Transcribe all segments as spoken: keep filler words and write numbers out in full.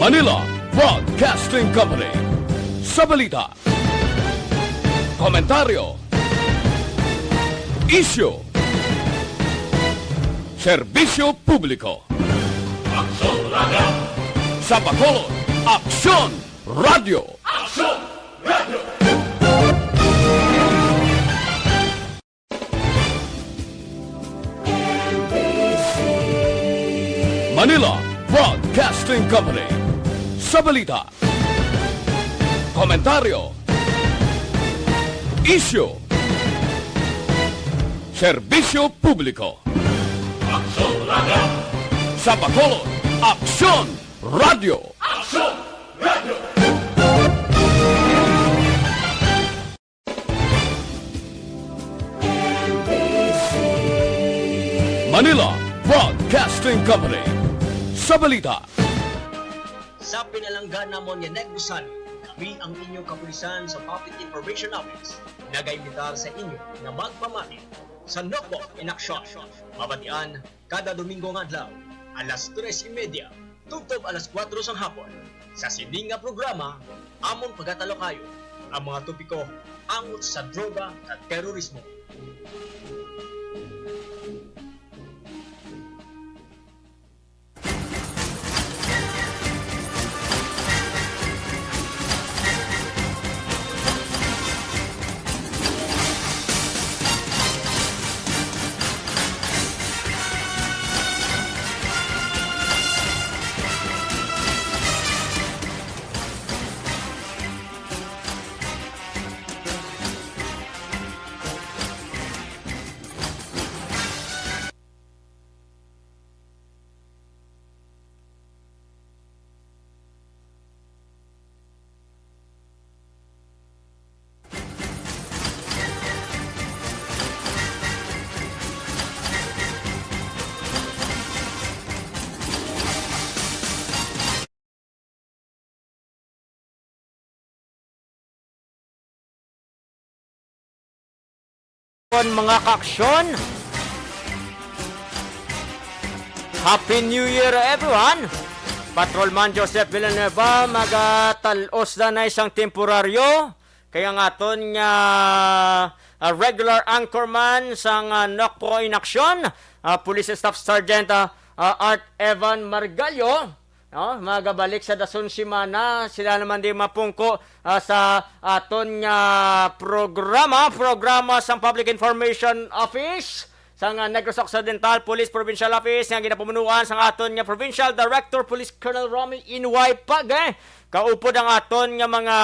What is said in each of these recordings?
Manila Broadcasting Company. Sa balita, komentaryo, isyu, serbisyo publiko. Aksyon Radio. Sa Bacolod, Aksyon Radio. Aksyon Radio. Manila Broadcasting Company. Sa balita, komentaryo, isyu, serbisyo publiko. Aksyon Radio. Sa Bacolod, Aksyon Radio. Aksyon Radio. Manila Broadcasting Company. Sa balita, sa pinalangga namon nga Negros Sunny, kami ang inyong kapulisan sa Public Information Office nagaimbitar sa inyo nga magpamati sa Nokbo in Action. Mabatian kada Domingo nga adlaw, alas tres y media tubtob alas kuwatro sang hapon. Sa sini nga programa, amon pagatalakayon ang mga topiko angot sa droga kag terorismo. Kon mga kaaksyon, Happy New Year, everyone! Patrolman Joseph Villanueva, magatal-os na na isang temporaryo kay ang aton nga, ah, regular anchorman sang, ah, Nokbo in Action, ah, Police Staff Sergeant, ah, ah, Art Evan Margallo. No, magabalik sa dason semana, sila naman di mapungko, ah, sa aton nga programa, programa sang Public Information Office, sang, ah, Negros Occidental Police Provincial Office, nga ginapamunuan sang aton nga Provincial Director Police Colonel Romy Inway Page. Kaupod ang aton nga mga,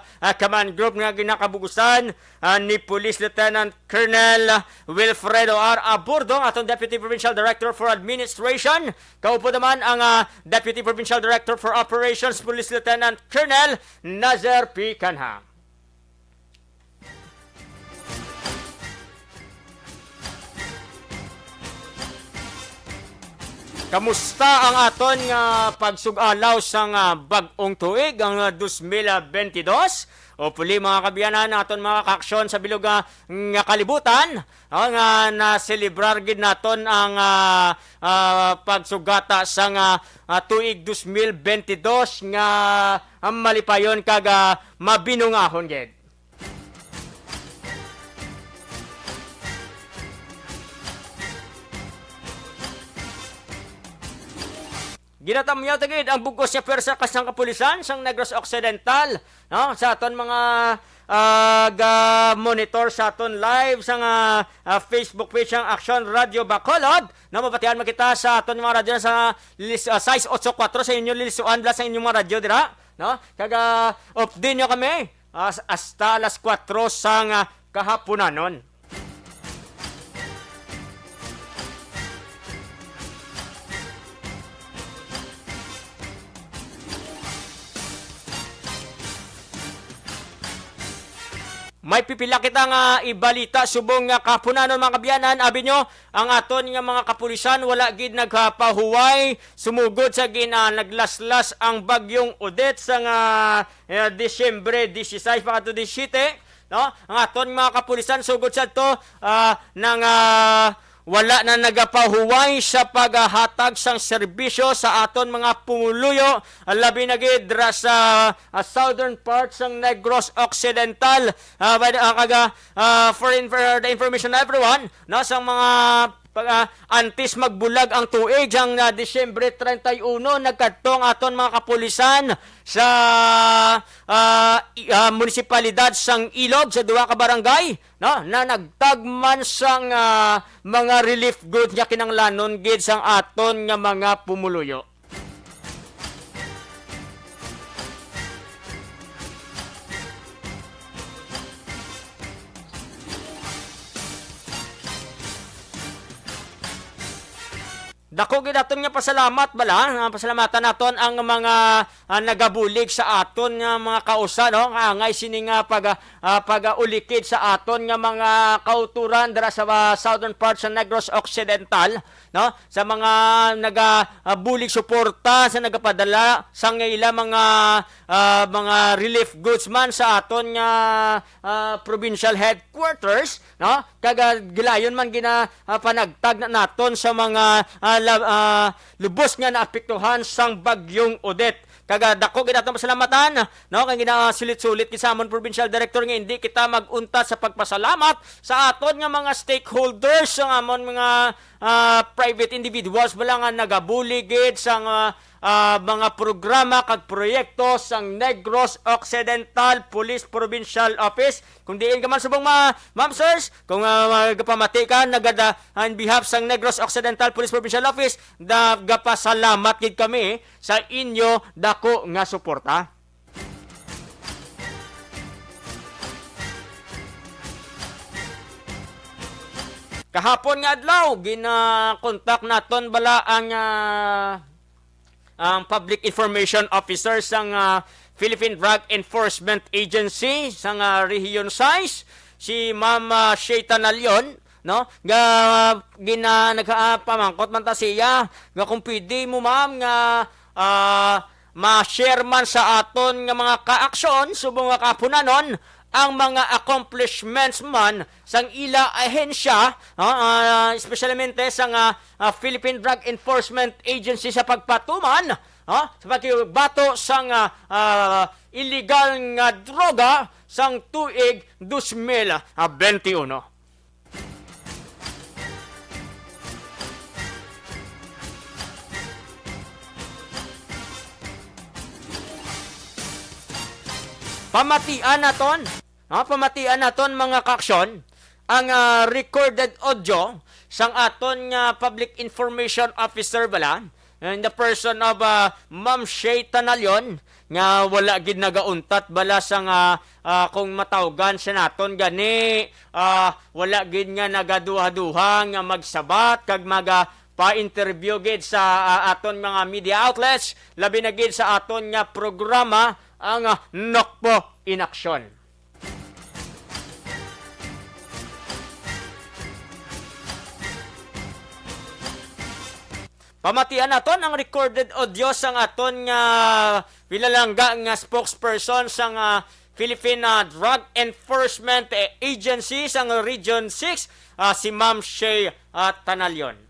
ah, command group nga ginakabugusan, ah, ni Police Lieutenant Colonel Wilfredo R. Aburdo, ang aton Deputy Provincial Director for Administration. Kaupod naman ang, ah, Deputy Provincial Director for Operations, Police Lieutenant Colonel Nazer P. Canha. Kamusta ang aton nga pagsug-alaw sang, ah, bag-ong tuig, ang, ah, dos mil bentidós? Hopefully, mga kaabyanan, aton mga kaaksyon sa bilog, ah, nga kalibutan, ah, nga naselebrar gid naton ang, ah, ah, pagsugata sang, ah, ah, tuig dos mil bentidós nga, ah, malipayon kag, ah, mabinungahon gid. Ginatamyaw ta gid ang bug-os nga pwersa sang kapulisan sang Negros Occidental, no? Sa aton mga, ah, ga-monitor sa aton live sa nga, ah, Facebook page sang Action Radio Bacolod, no? Mabatian man kita sa aton mga radyo sa lis-, ah, sais otso kuwatro sa inyo lilisuan, bala sa inyong mga radyo dira, no? Kag, ah, update nyo kami, ah, hasta alas kuwatro sang, ah, kahapunanon. May pipila kita nga ibalita subong nga kahapunanon, mga kaabyanan. Abi nyo, ang aton nga mga kapulisan wala gid nagpahuway sumugod sa gin-, ah, naglaslas ang Bagyong Odette sa nga, eh, Disyembre disisais pa kadto disisiyete. No? Ang aton mga kapulisan sugod sadto, ah, nang, ah, wala na nagapahuway sa paghatag sang serbisyo sa aton mga pumuluyo, labi na gid dira sa, ah, southern part sang Negros Occidental. Ah, by the, ah, kaga, ah, for infor-, the information of everyone, no, sa mga pag, ah, antes magbulag ang tuig, ang, ah, Disyembre treinta y uno, nagkadto ang aton mga kapulisan sa, ah, i-, ah, munisipalidad sang Ilog sa duha ka barangay, no, na nagtagman sang, ah, mga relief goods nga kinanglanon gid sang aton nga mga pumuluyo. Dako gid aton nga pasalamat bala, ah, pasalamatan naton ang mga, ah, nagabulig sa aton nga mga kausa, no, nga angay sini nga pag, ah, pag-ulikid sa aton nga mga kauturan dira sa, ah, southern part sa Negros Occidental, no, sa mga naga, ah, bulig suporta sa nagapadala sang ila mga, ah, mga relief goods man sa aton nga, ah, provincial headquarters, no? Kag, ah, gilayon man gina, ah, panagtag na naton sa mga, ah, la-, ah, lubos nga naapektuhan sang Bagyong Odette. Kag, ah, dako gid atong pasalamatan, no, kay ginasulit-sulit gid sa amon provincial director nga hindi kita mag-untat sa pagpasalamat sa aton nga mga stakeholders, sa amon mga, ah, private individuals bala nga nagabulig gid sa nga, ah, mga programa kag proyekto sang Negros Occidental Police Provincial Office. Kung diin ka man subong ma-, ma'am, sirs, kung, ah, magapamati ka, nagada, on behalf sang Negros Occidental Police Provincial Office, nagapasalamat gid kami sa inyo dako nga suporta. Kahapon nga adlaw, gina-contact naton bala ang, ah, ang Public Information Officer sang, ah, Philippine Drug Enforcement Agency sang, ah, Region sais, si Ma'am, ah, Shay Tanalion, no? Nga gina-, nagapamangkot man ta siya nga kung pwede mo, ma'am, nga, ah, ma-share man sa aton nga mga kaaksyon subong nga kapunanon ang mga accomplishments man sang ila ahensya, ah, ah, espesyalmente sang, ah, ah, Philippine Drug Enforcement Agency sa pagpatuman, ah, sa pagbato sang, ah, ah, illegal nga droga sang tuig dos mil benti uno. Pamatian naton, ha, pamatian naton, mga kaaksyon, ang, ah, recorded audio sang aton nga public information officer bala, in the person of, ah, Ma'am Shay Tanalion, nga wala gid nagauntat bala sang, ah, ah, kung matawgan sa naton gani, ah, wala gid nga nagaduha-duha nga magsabat kag maga pa-interview gid sa, ah, aton mga media outlets, labi na gid sa aton nga programa, ang, ah, Nokpo in Action. Pamatian naton ang recorded audio sang aton nga pinalangga nga spokesperson sang, ah, Philippine, ah, Drug Enforcement, eh, Agency sang Region six, ah, si Ma'am Shay, ah, Tanalion.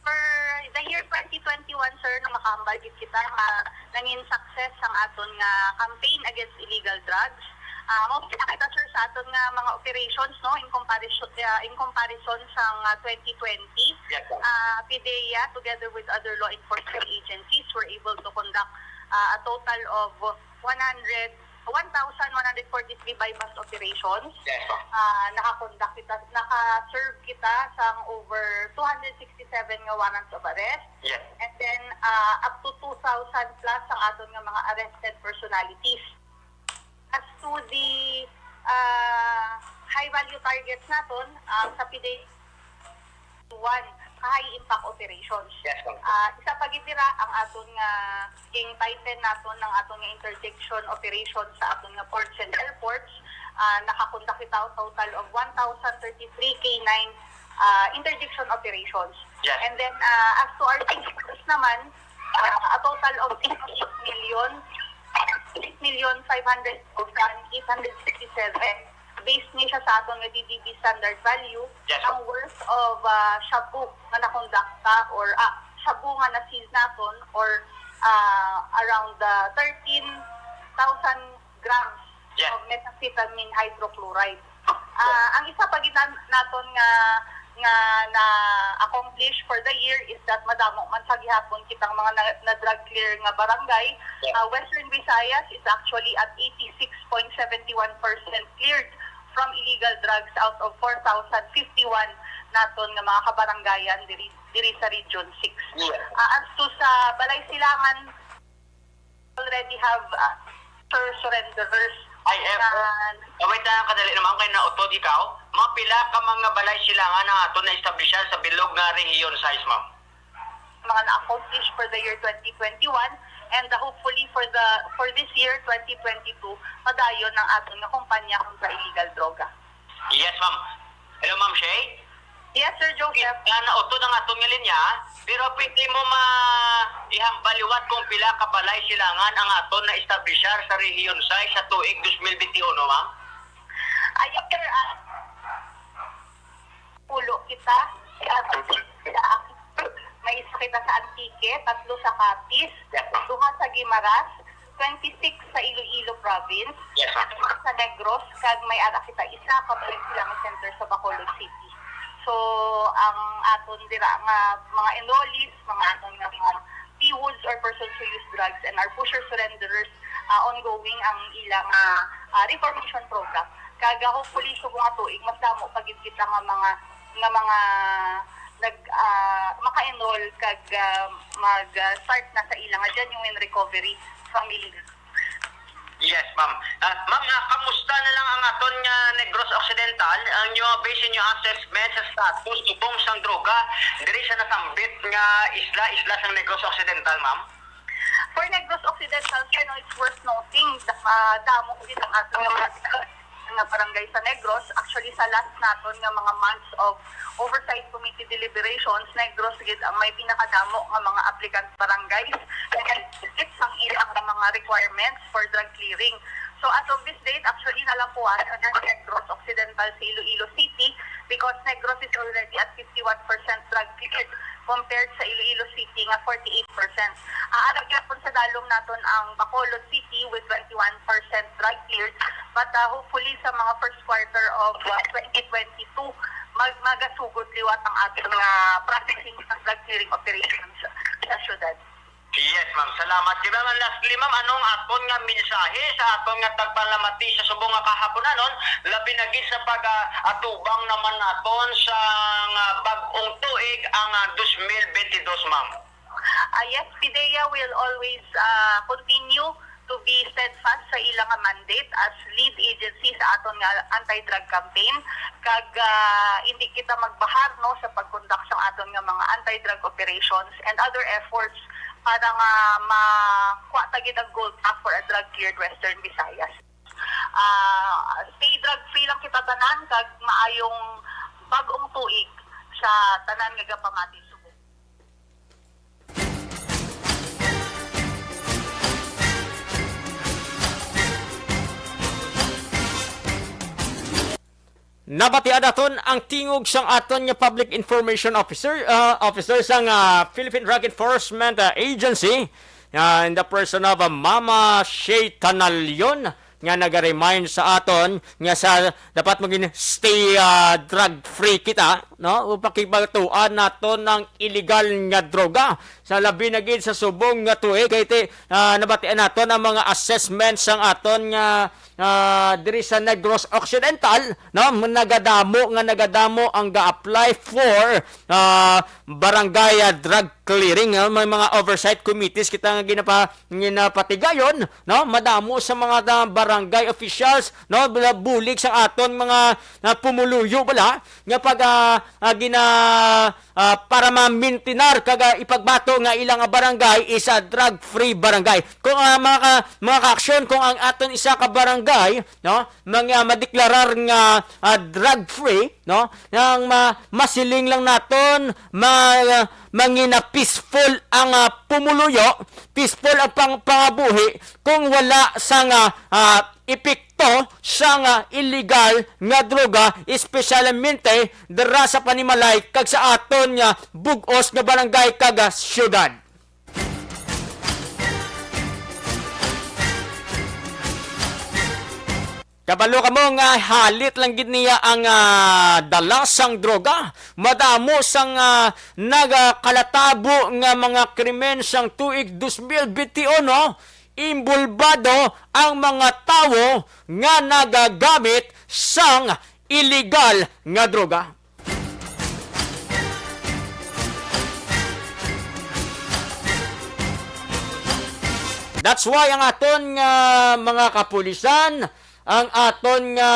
For the year twenty twenty-one, sir, na makahambal gid kita nga nangin success ang aton nga campaign against illegal drugs. Ah, mao kita, sir, sa aton nga mga operations, no, in comparison, ah, in comparison sa nga twenty twenty. Yes, sir. Ah, PDEA, together with other law enforcement agencies, were able to conduct, ah, a total of one hundred, one thousand one hundred forty-three buy-bust operations. Yes, sir. Ah, nakakondak kita, naka-serve kita sang over two hundred sixty-seven nga warrants of arrest. Yes. And then, ah, up to two thousand plus ang aton nga mga arrested personalities. As to the, ah, high value targets naton, ah, sa PDEA one, high impact operations. Yes, ma'am. Ah, isa pa gid dira ang aton nga gintighten naton ng aton nga interdiction operation sa aton nga ports and airports. Ah, nakakondak kita total of one thousand thirty-three K nine ah, interdiction operations. Yes. And then, ah, as to our safeguards naman, ah, a total of sixty-eight million, six million five hundred thousand eight hundred sixty-seven, based ni siya sa aton nga D D B standard value, yes, ang worth of ah, shabu nga nakondakta or ah, shabu nga na-seize naton or ah, around ah, thirteen thousand grams, yes, of methamphetamine hydrochloride. Ah, ang isa pa gid na- naton nga nga na-accomplish for the year is that madamo man sa gihapon kitang mga na, na drug clear nga barangay. Yeah. Ah, Western Visayas is actually at eighty-six point seventy-one percent cleared from illegal drugs out of four thousand fifty-one naton nga mga kabarangayan diri diri sa Region six. Yeah. Ah, as to sa Balay Silangan, already have uh, sur- surrenderers. I have. Na, Oh, wait lang, kadali naman kay nautod ikaw. Mga pila ka mga Balay Silangan ang aton na-establishar sa bilog nga rehiyon sais, ma'am? Mga na-accomplish for the year twenty twenty-one, and uh, hopefully for the for this year twenty twenty-two, padayon ang aton nga kumpanya kontra illegal droga. Yes, ma'am. Hello, Ma'am Shay? Yes, Sir Joseph. Ah, nautod ang aton nga linya, pero pwede mo ma ihambal liwat kung pila ka Balay Silangan ang aton na-establishar sa Rehiyon sais sa tuig dos mil benti uno, ma'am? Ayo, sir, ah, pulo kita. May isa kita sa Antique, tatlo sa Capiz, duha sa Guimaras, twenty-six sa Iloilo Province, yes, ma'am, sa Negros, kag may ara kita isa ka Balay Silangan Center sa Bacolod City. So, ang aton dira nga mga enrollees, mga aton nga mga P W Ds or persons who use drugs and are pusher surrenderers, ah, ongoing ang ilang ah, ah, reformation program. Kag ah, hopefully, subong nga tuig, mas damo pa gid kita nga mga nga mga nag ah, maka-enroll kag ah, mag-start na sa ila nga genuine recovery from illegal. Yes, ma'am. Ah, ma'am, ah, kamusta na lang ang aton nga Negros Occidental? Ang inyo, based inyo assessment sa status subong sang droga diri sa nasambit nga isla, isla sang Negros Occidental, ma'am? For Negros Occidental, sir, no, it's worth noting, ah, damo gid ang aton nga mga nga barangay sa Negros. Actually, sa last naton nga mga months of oversight committee deliberations, Negros gid ang may pinakadamo nga mga applicant barangays. And it's ang ilang nga mga requirements for drug clearing. So, as of this date, actually, nalapuan ang Negros Occidental sa Iloilo City because Negros is already at fifty-one percent drug cleared compared sa Iloilo City nga forty-eight percent. Aara gyapon sa dalom naton ang Bacolod City with twenty-one percent drug cleared, but ah, hopefully sa mga first quarter of ah, twenty twenty-two, mag magasugod liwat ang aton nga processing sa drug clearing operations sa syudad. Yes, ma'am. Salamat. Di ba, ma'am, lastly, ma'am, anong aton nga mensahe sa aton nga tagpalamati sa subong nga kahapunanon, labi na gid sa pag-atubang naman naton sa nga bag-ong tuig ang ah, dos mil benti dos, ma'am? Ah, yes, PDEA will always ah, continue to be steadfast sa ilang nga mandate as lead agency sa aton nga anti-drug campaign. Kag ah, hindi kita magbahar, no, sa pagkondak sa aton nga mga anti-drug operations and other efforts para nga makuha ta gid ang gold plaque for a drug-cleared Western Visayas. Ah, stay drug-free lang kita tanan kag maayong bag-ong tuig sa tanan nga gapamati subong. Nabatian naton ang tingog sang aton nga Public Information Officer, ah, Officer sang ah, Philippine Drug Enforcement ah, Agency, ah, in the person of ah, Mama Shay Tanalion, nga naga-remind sa aton nga sa dapat maging stay ah, drug-free kita, no? Upang kibatuan naton ang illegal nga droga. sa labi na gid sa subong nga tuig, kay ti, ah, nabatian naton ang mga assessment sang aton nga, ah, diri sa Negros Occidental, no? Nagadamo nga nagadamo ang ga-apply for, ah, barangay, ah, drug clearing, no? May mga oversight committees kita nga ginapa-, ginapatigayon, no? Madamo sa mga, ah, barangay officials, no? Bula-, bulig sa aton mga, ah, pumuluyo bala nga pag, ah, ah, gina-, ah, para mamintinar kag, ah, ipagbato nga ilang, ah, barangay is a drug-free barangay. Kung, ah, mga ka-, mga kaaksyon, kung ang aton isa ka barangay, no, mang-, ah, madeklarar nga, ah, drug-free, no, nang ma-, masiling lang naton, ma-, mangina peaceful ang, ah, pumuluyo, peaceful ang pang-, pangabuhi kung wala sang, ah, ah, epekto sang, ah, illegal nga droga, espesyalmente dira sa panimalay kag sa aton nga bug-os nga barangay kag, ah, syudad. Kabalo kamo nga halit lang gid niya ang, ah, dala sang droga. Madamo sang, ah, nagakalatabo nga mga krimen sang tuig dos mil benti uno, imbulbado ang mga tawo nga nagagamit sang iligal nga droga. That's why ang aton nga mga kapulisan, ang aton nga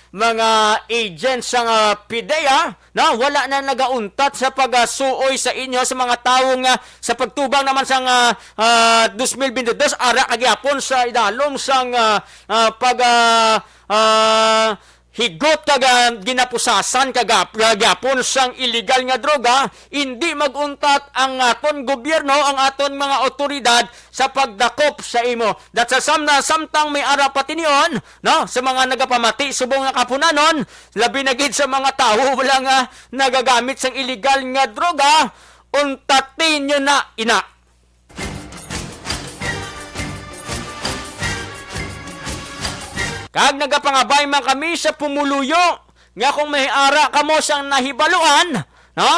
mga agents sa nga PDEA, no, wala na nagauntat sa pagasuoy sa inyo sa mga tawo nga sa pagtubang naman sa nga, ah, dos mil benti dos, ara ka gyapon sa idalom sang, ah, ah, pag, ah, ah, higot kag, ah, ginapusasan kag, ah, gyapon sang iligal nga droga, indi mag-untat ang aton gobyerno, ang aton mga awtoridad sa pagdakop sa imo. That's a sam-, na samtang may ara pa tinion, no, sa mga nagapamati subong nga kapunanon, labi na gid sa mga tawo wala nga nagagamit sang iligal nga droga, untatin nyo na ina. Kag nagapangabay man kami sa pumuluyo nga kung may ara kamo sang nahibaluan, no,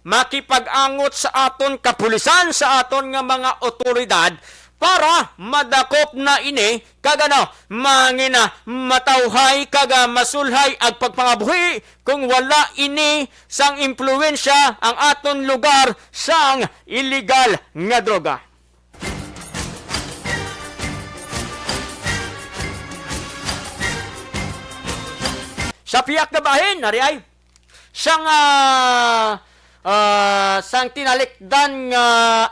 makipag-angot sa aton kapulisan, sa aton nga mga awtoridad para madakop na ini kag ano, mangina, matawhay kag, ah, masulhay ang pagpangabuhi kung wala ini sang impluwensya ang aton lugar sang iligal nga droga. Sa pihak nga bahin, ari ay, sang, ah, ah, sang tinalikdan nga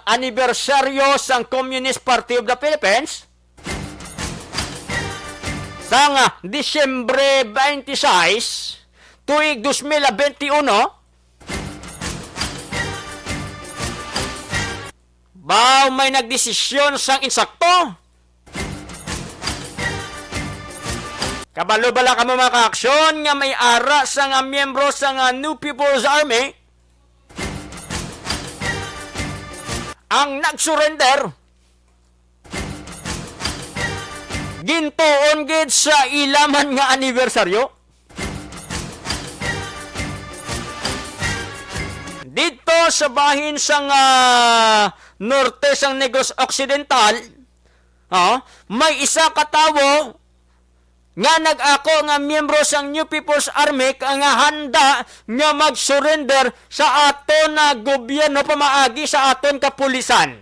anibersaryo sang Communist Party of the Philippines, sang, ah, Disyembre twenty-six, tuig dos mil benti uno, baw may nagdesisyon sang insakto? Kabalo bala kamo, mga kaaksyon, nga may ara sang miyembro sang New People's Army ang nag-surrender gintuon gid sa ila man nga anibersaryo? Didto sa bahin sang, ah, norte sang Negros Occidental, oh, may isa ka tawo nga nag-ako nga miyembro sang New People's Army ka nga handa nga mag-surrender sa aton nga gobyerno pamaagi sa aton kapulisan.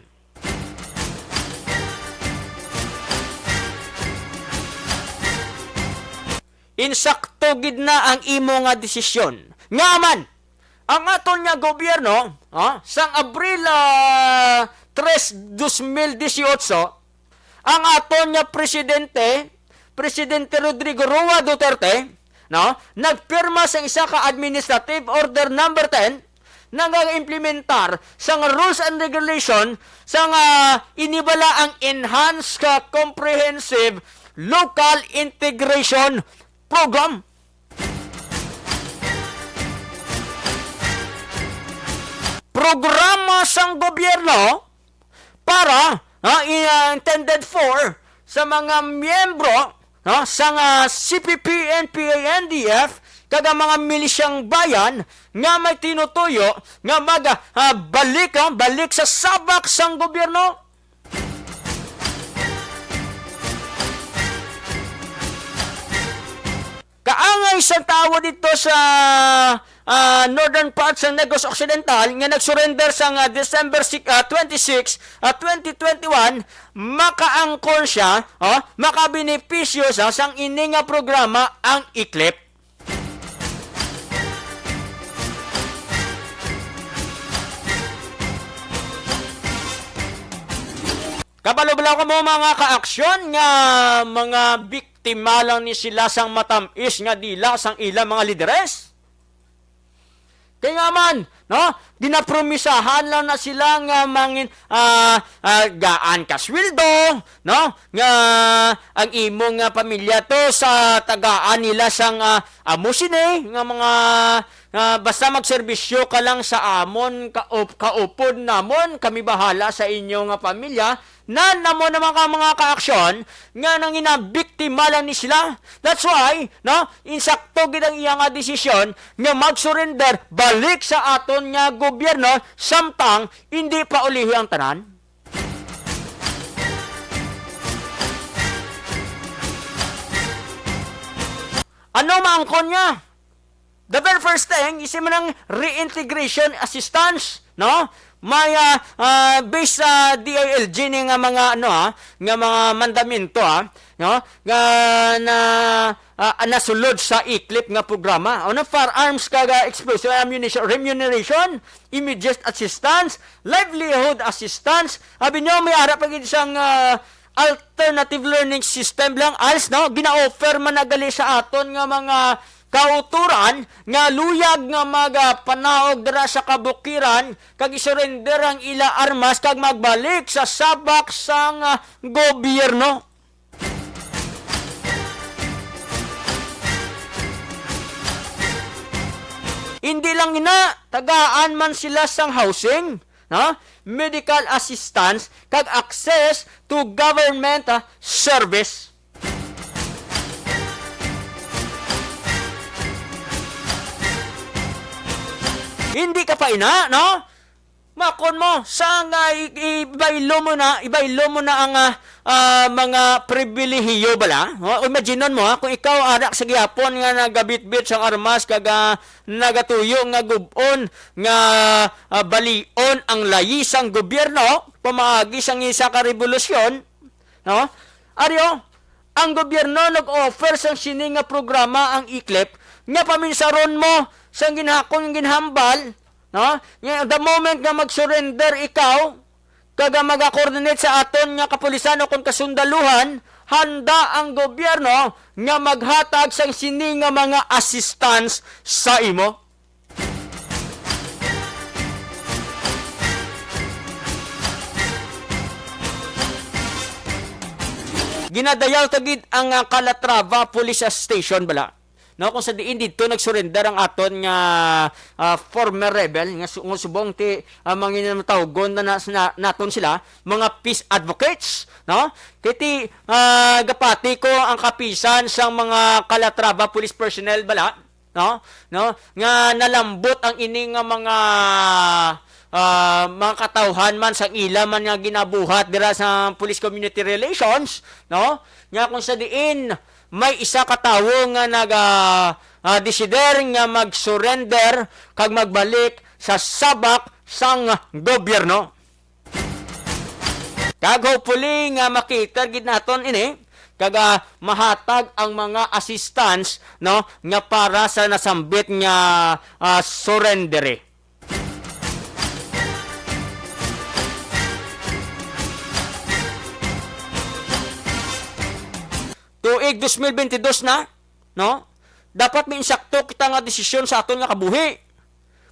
Insakto gid na ang imo nga desisyon. Nga man, ang aton nga gobyerno, ah, sang Abril, ah, tres, dos mil dieciocho, ang aton nga presidente, Presidente Rodrigo Roa Duterte, no, nagpirma sang isa ka Administrative Order Number ten, nagaimplementar sang rules and regulation sang, ah, inibala ang Enhanced ka Comprehensive Local Integration Program. Programa sang gobyerno para, ha, i-, ah, intended for sa mga miyembro, ha, sang, ah, C P P, N P A, N D F, kag ang mga milisyang bayan nga may tinutuyo nga mag, ah, balik, ah, balik sa sabak sang gobyerno. Kaangay sang tawo dito sa, ah, northern part sang Negros Occidental nga nag-surrender sang, ah, December six, ah, twenty-six, ah, twenty twenty-one, makaangkon siya, oh, makabenepisyo sa sang ini nga programa ang E-CLIP. Kabalo bala kamo, mga kaaksyon, nga mga biktima lang ni sila sang matamis nga dila sang ilang mga lideres? Kay nga man, no? Ginapromisahan lang na sila nga mangin-, ah, ah, gaan ka sweldo, no? Nga ang imo nga pamilya to sa tagaan nila sang, ah, amo sini nga mga, ah, basta magserbisyo ka lang sa amon, kaup-, kaupod namon, kami bahala sa inyo nga pamilya. Nan amo na mga, mga kaaksyon nga nanginabiktima lang ni sila. That's why, no, insakto gid ang iya nga desisyon nga mag-surrender balik sa aton nga gobyerno, samtang hindi pa ulihi ang tanan. Ano maangkon niya? The very first thing, isi man ang reintegration assistance, no? May, ah, ah, based sa D I L G ni nga mga, ano, ah, nga mga mandamento, ah, no? Nga na, ah, nasulod sa E-CLIP nga programa. Ano, firearms kag, ah, explosive ammunition, remuneration, immediate assistance, livelihood assistance. Abi nyo, may ara pa gid sang, ah, alternative learning system lang, als, no? Gina-offer man na gali sa aton nga mga kauturan nga luyag nga magapanaog dira sa kabukiran kag isurrender ang ila armas kag magbalik sa sabak sang, ah, gobyerno. Hindi lang ina, tagaan man sila sang housing, no? Medical assistance, kag access to government, ah, service. Hindi ka pa ina, no? Makon mo, sa nga i-, ibaylo mo na, ibaylo mo na ang, ah, ah, mga pribilehiyo bala. O, imagine mo, ha, kung ikaw ara sa gihapon nga nagabitbit sang armas kag, ah, nagatuyo nga gub-on nga, ah, balion ang layi sang gobyerno pamaagi sang isa ka rebolusyon, no? Aryo, ang gobyerno nag-offer sang sini nga programa ang E-CLIP nga paminsaron mo sang ginhakon nga ginhambal, no? Nga the moment nga mag-surrender ikaw, kag, ah, maga-coordinate sa aton nga kapulisan o kon kasundaluhan, handa ang gobyerno nga maghatag sang sini nga mga assistance sa imo. Ginadayaw ta gid ang, ah, Calatrava Police Station bala. No, kung sa diin didto nagsurrender ang aton nga, ah, former rebel nga su-, nga subong ti, ah, manginamtawgon na, na, na, naton sila, mga peace advocates, no? Kay ti, ah, gapati ko ang kapisan sang mga Calatrava police personnel bala, no? No? Nga nalambot ang ini nga mga, ah, mga katawhan man sa ila man nga ginabuhat dira sa police community relations, no? Nga kung sa diin may isa ka tawo nga naga, ah, desider nga mag-surrender kag magbalik sa sabak sang gobyerno. Kag hopefully nga makita gid naton ini, kag, ah, mahatag ang mga assistance, no, nga para sa nasambit nga, ah, surrender. Tuig dos mil bentidós na, no? Dapat may insakto kita nga desisyon sa aton nga kabuhi.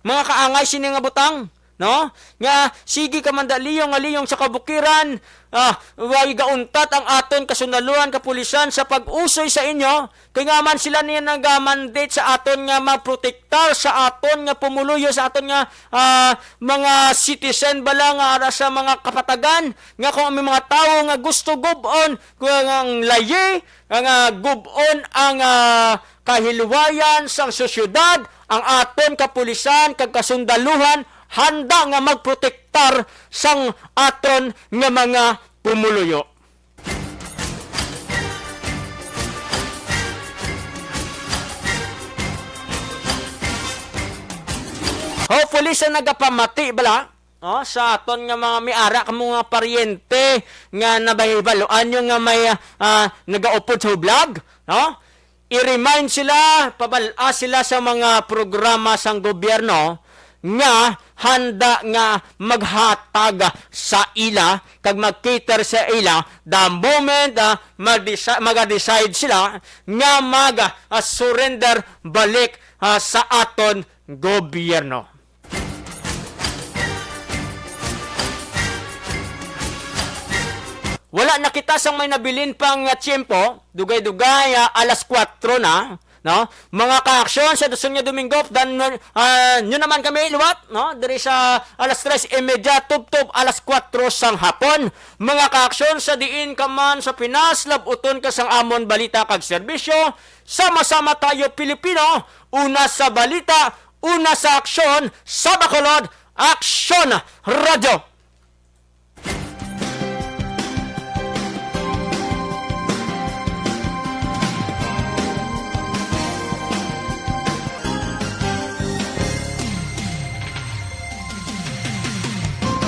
Mga kaangay sini nga butang, no? Nga sige ka man da liyong nga liyong sa kabukiran, ah, way gauntat ang aton kasundaluhan, kapulisan sa pag-usoy sa inyo, kay nga man sila niya naga-mandate sa aton nga magprotektar sa aton nga pumuluyo, sa aton nga, ah, mga citizen bala nga ara sa mga kapatagan, nga kung may mga tawo nga gusto gub-on, kung ang layi, nga, nga gub-on ang, ah, kahilwayan sang sosyedad, ang aton kapulisan kag kasundaluhan handa nga magprotektar sang aton nga mga pumuluyo. Hopefully, sa nagapamati bala, no, sa aton nga mga may ara kamo nga paryente nga nabahibaluan nyo nga may, ah, nagaupod sa hublag, no? I-remind sila, pabal-a sila sa mga programa sang gobyerno nga handa nga maghatag sa ila kag mag-cater sa ila the moment, ah, magdesi-, maga-decide sila nga mag, ah, surrender balik, ah, sa aton gobyerno. Wala na kita sang may nabilin pang, ah, tiyempo. Dugay-dugay, ah, alas kuwatro na, no? Mga kaaksyon sa Dusong nga Domingo, dan, ah, nyo naman kami liwat, no? Diri sa alas tres y media, tubtob alas kuwatro sang hapon. Mga kaaksyon sa diin ka man sa Pinas, labuton ka sang amon balita kag serbisyo. Sama-sama tayo, Pilipino, una sa balita, una sa aksyon, sa Bacolod, Aksyon Radyo.